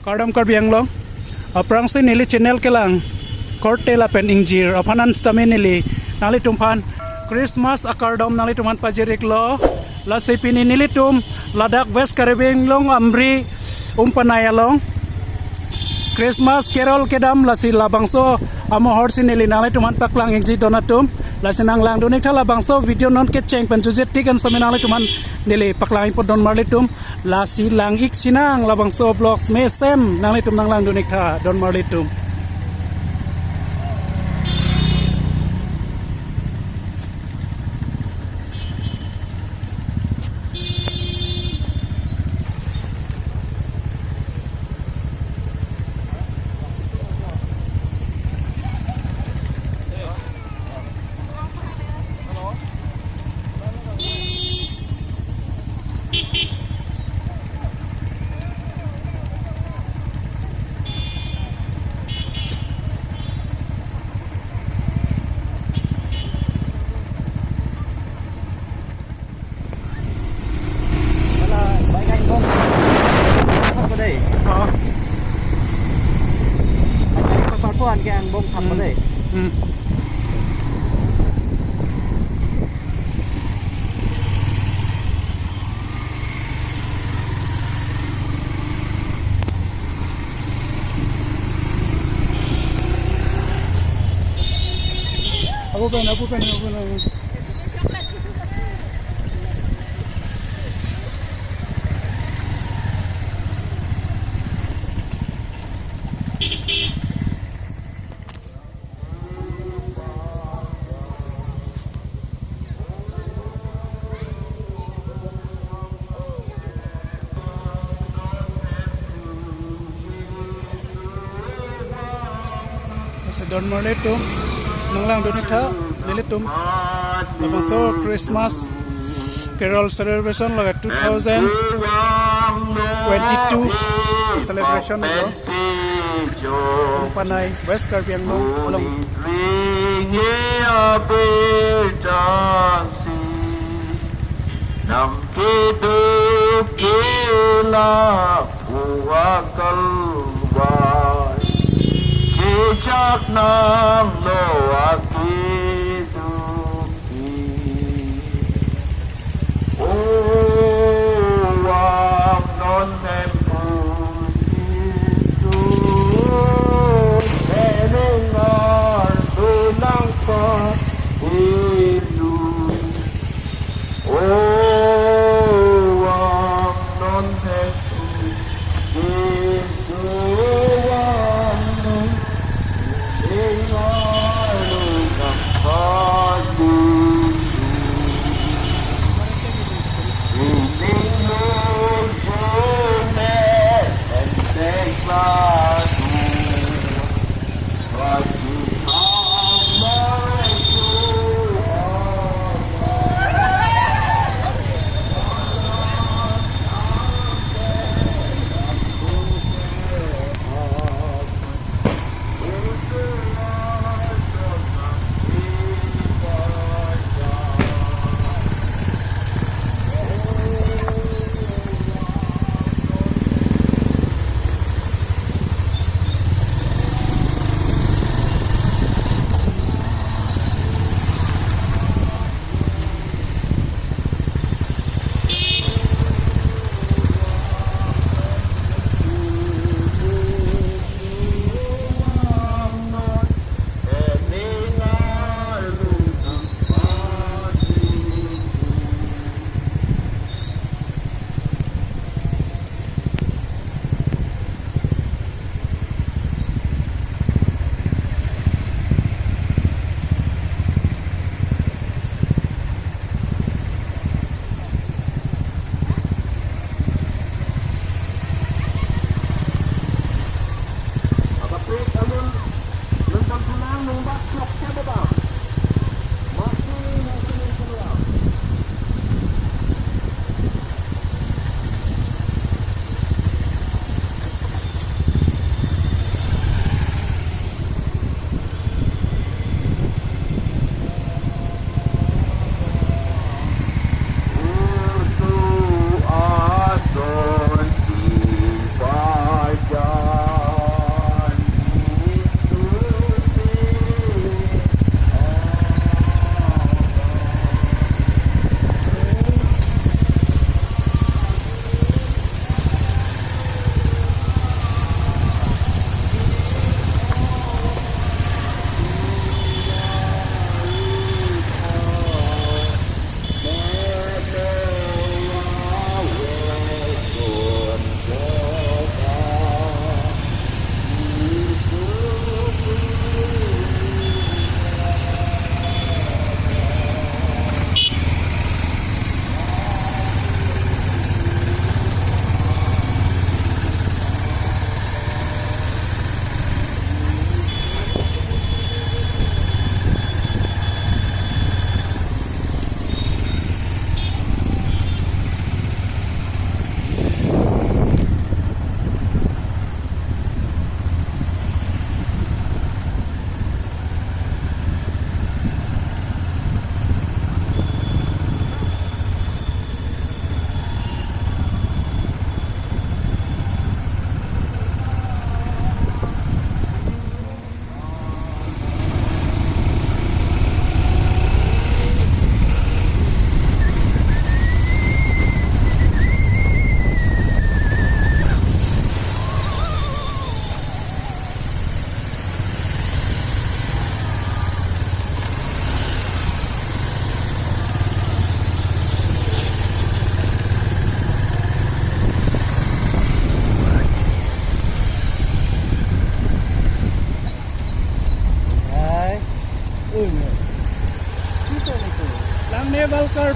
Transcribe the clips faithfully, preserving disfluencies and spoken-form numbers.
Kardom Karbi Anglong, aphrangsi neli channel kelang korte lapen ingjir aphan an sitame neli nanglitumphan Christmas akardom nanglitumphan pajir-iklo. Lasi pini nelitum ladak West Karbi Anglong Amri Umpanai along Christmas carol kedam, lasi labangso amohor si neli nanglitumphan paklang-ikji don atum. Lasi nanglangdun-iktha labangso video non kecheng pen jujet tik an sitame nanglitumphan neli paklang-ikpo don marlitum. Lasi lang-ik sinang labangso vlogs mesen nanglitum nanglangdun-iktha don marlitum. Wala, bai ka angbong thap ko dei. Oh. Bai ka angbong thap ko dei. Hmm. Apo pen, apo pen, apo pen. Lasi don marlitum nanglangdun-iktha nelitum labangso Christmas carol celebration lake two thousand twenty-two celebration lo. Umpanai, West Karbi Anglong along. Ringe abirta si nang keduk ke la pu akalvai, kejak nanglo akeduk ke. O vang non hemphu Jisu, menengar belang pa ilu. O vang non hemphu Jisu, vang non menengar belang pa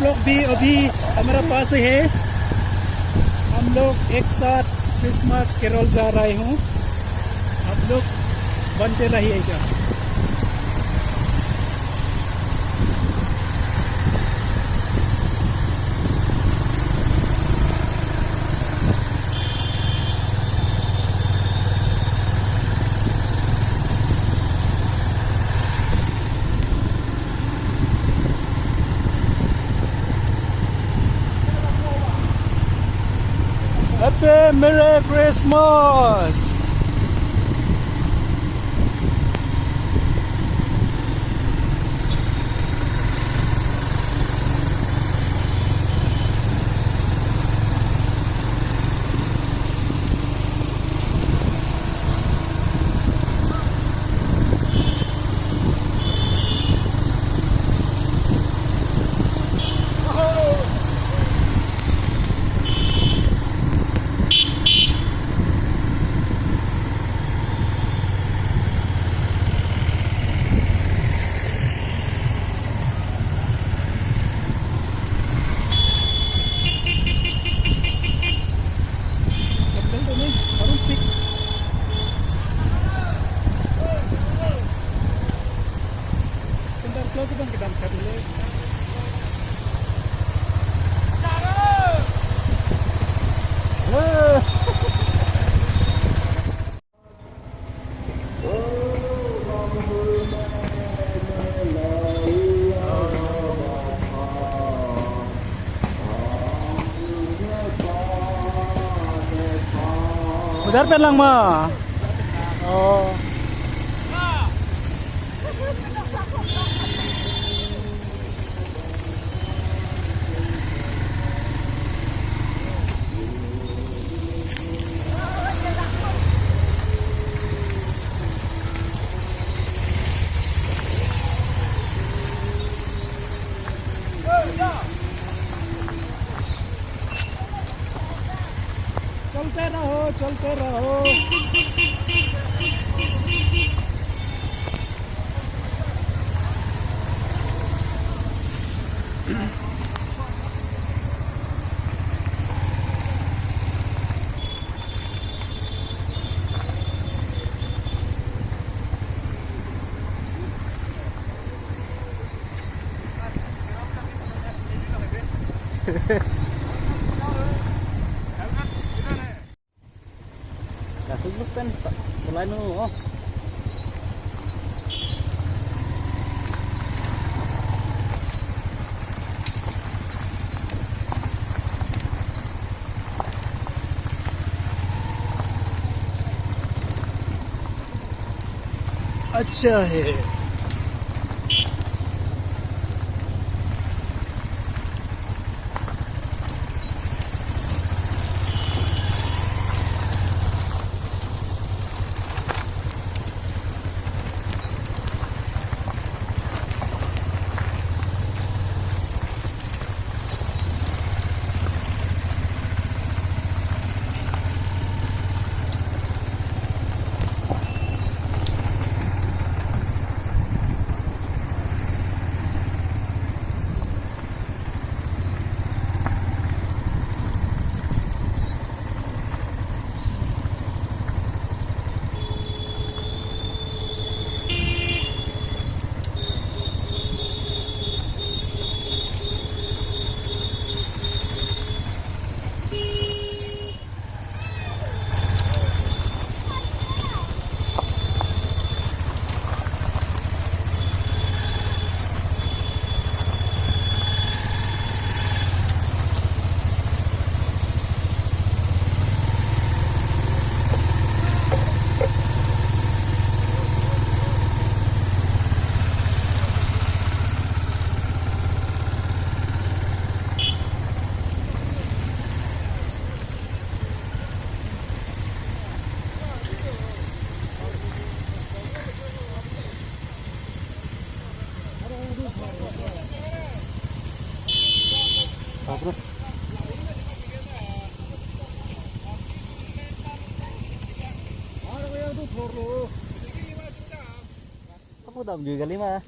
लोग भी अभी हमारा पास ही है। हम लोग एक साथ Christmas carol जा रहे हूँ। आप लोग बनते रहिएगा। Happy Merry Christmas! Sebentar, close bang, kita chat dulu. Ujar pen lang ma. Oh. चलते रहो, चलते रहो। Kasuk pen selain, oh. अच्छा है। Apa dam juga lima?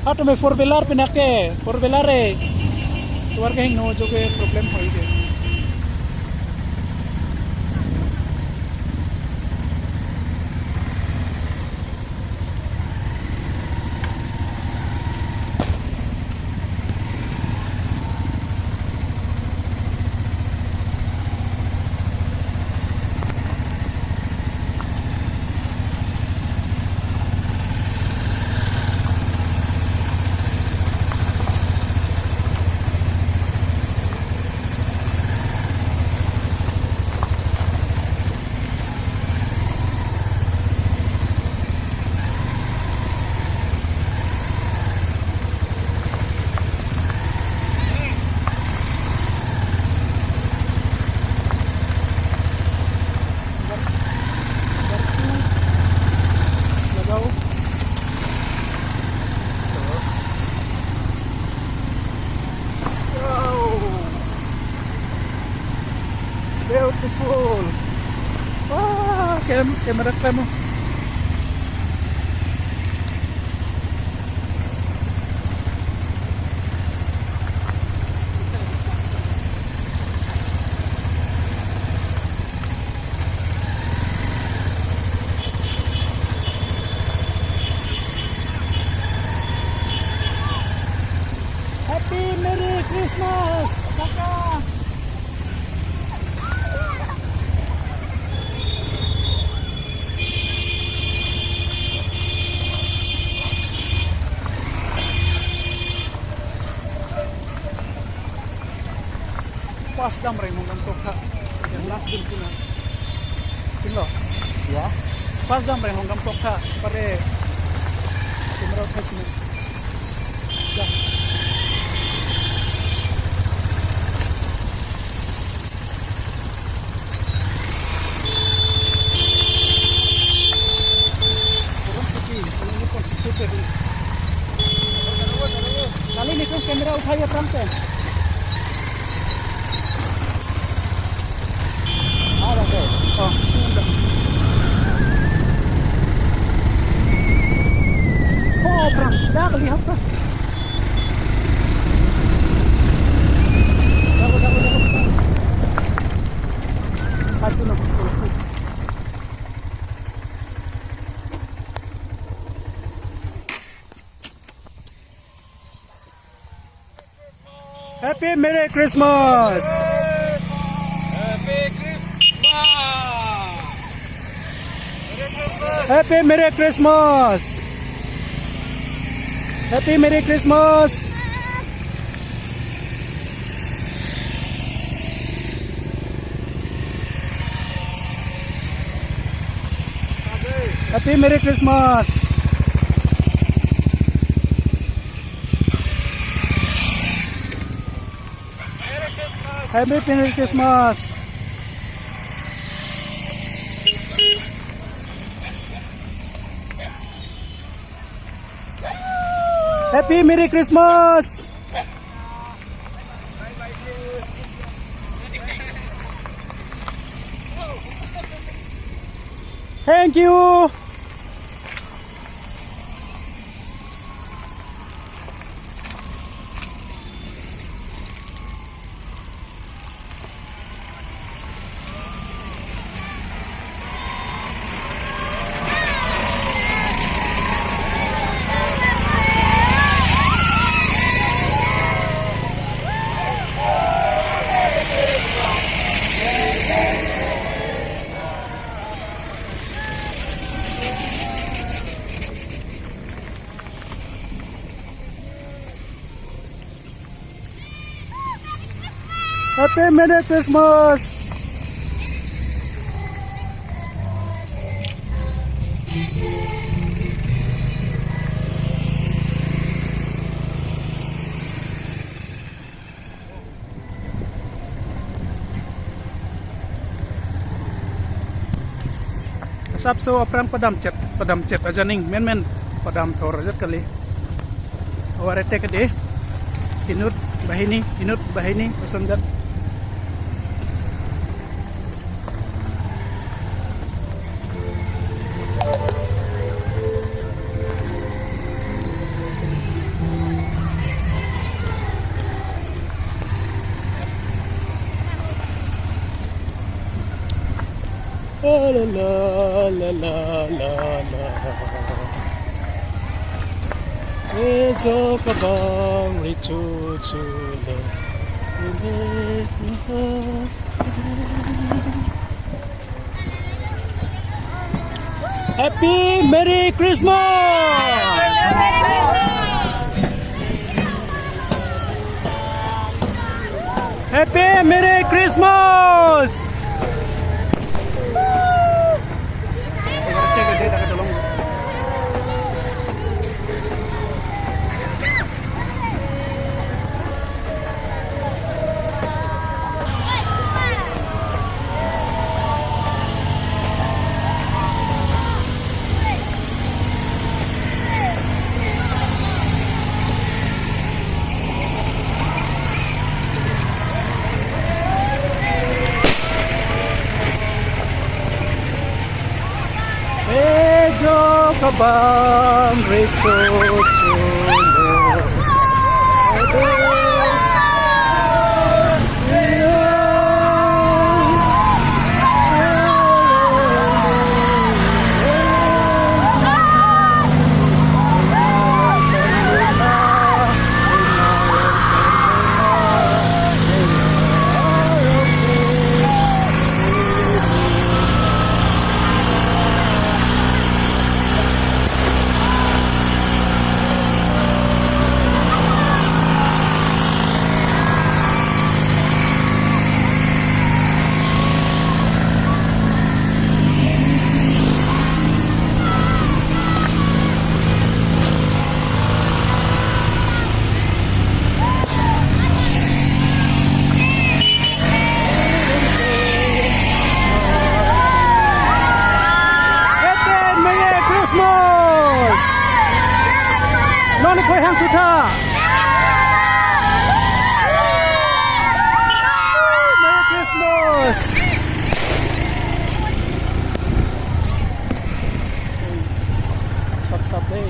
Atum four wheeler pinake, four wheeler e. Tovar ke hingno jo ke problem hoi ke. Wow. Beautiful. Wah, kem, camera klem. Happy Merry Christmas, kaka. Pas damreng Honggam Tokha. Yang last dun puna. Silo. Ya. Pas damreng Honggam Tokha. Pare. Timro pas ni. Ya. Kali ni kung camera uthai aphrang te. Ah, oke. Oh. Oh, aphrang. Dak lihat ka. Dapat, dapat, dapat. Satu na. Happy Merry Christmas! Happy Christmas! Happy Merry Christmas! Happy Merry Christmas! Happy Merry Christmas! Happy Merry Christmas! Happy Merry Christmas! Thank you. Happy Merry Christmas! Asapso aphrang padam chet, padam chet ajaning, menmen padam thor ajat kali. Awar ete kede, inut banghini, inut banghini, pasanjat. La, la, la, la, la, la. Ejo kabang recho cho le. Happy Merry Christmas! Happy Merry Christmas! Ejo kabang recho cho le. Happy Merry Christmas! Non khoi hang tutha. Merry Christmas! Sap sap dei.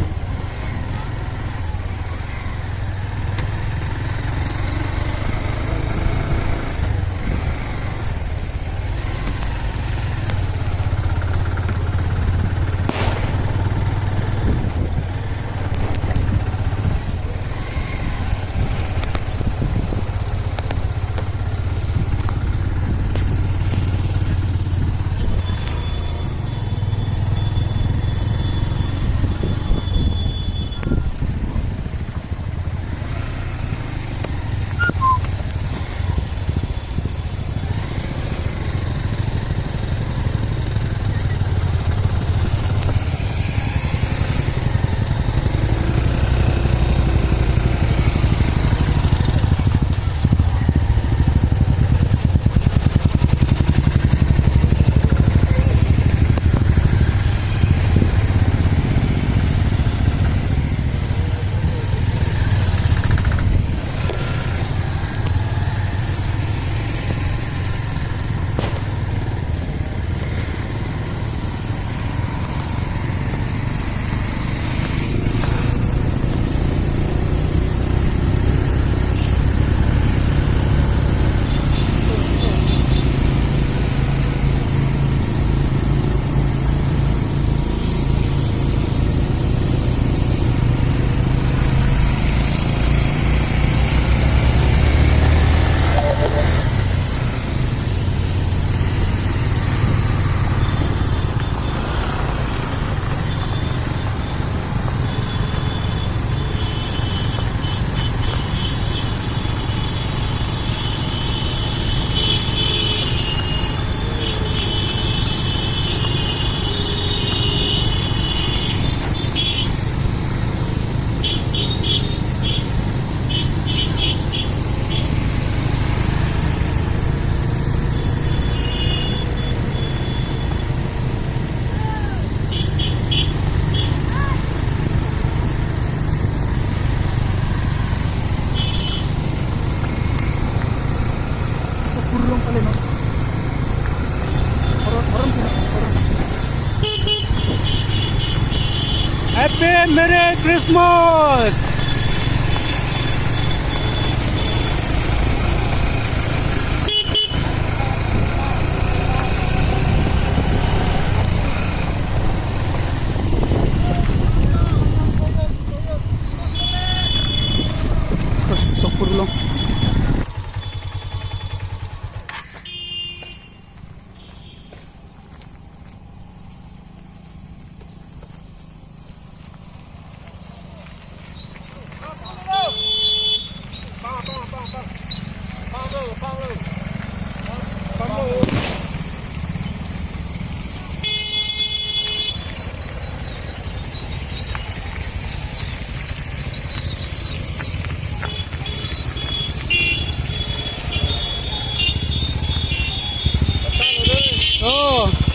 Happy Merry Christmas! Oh,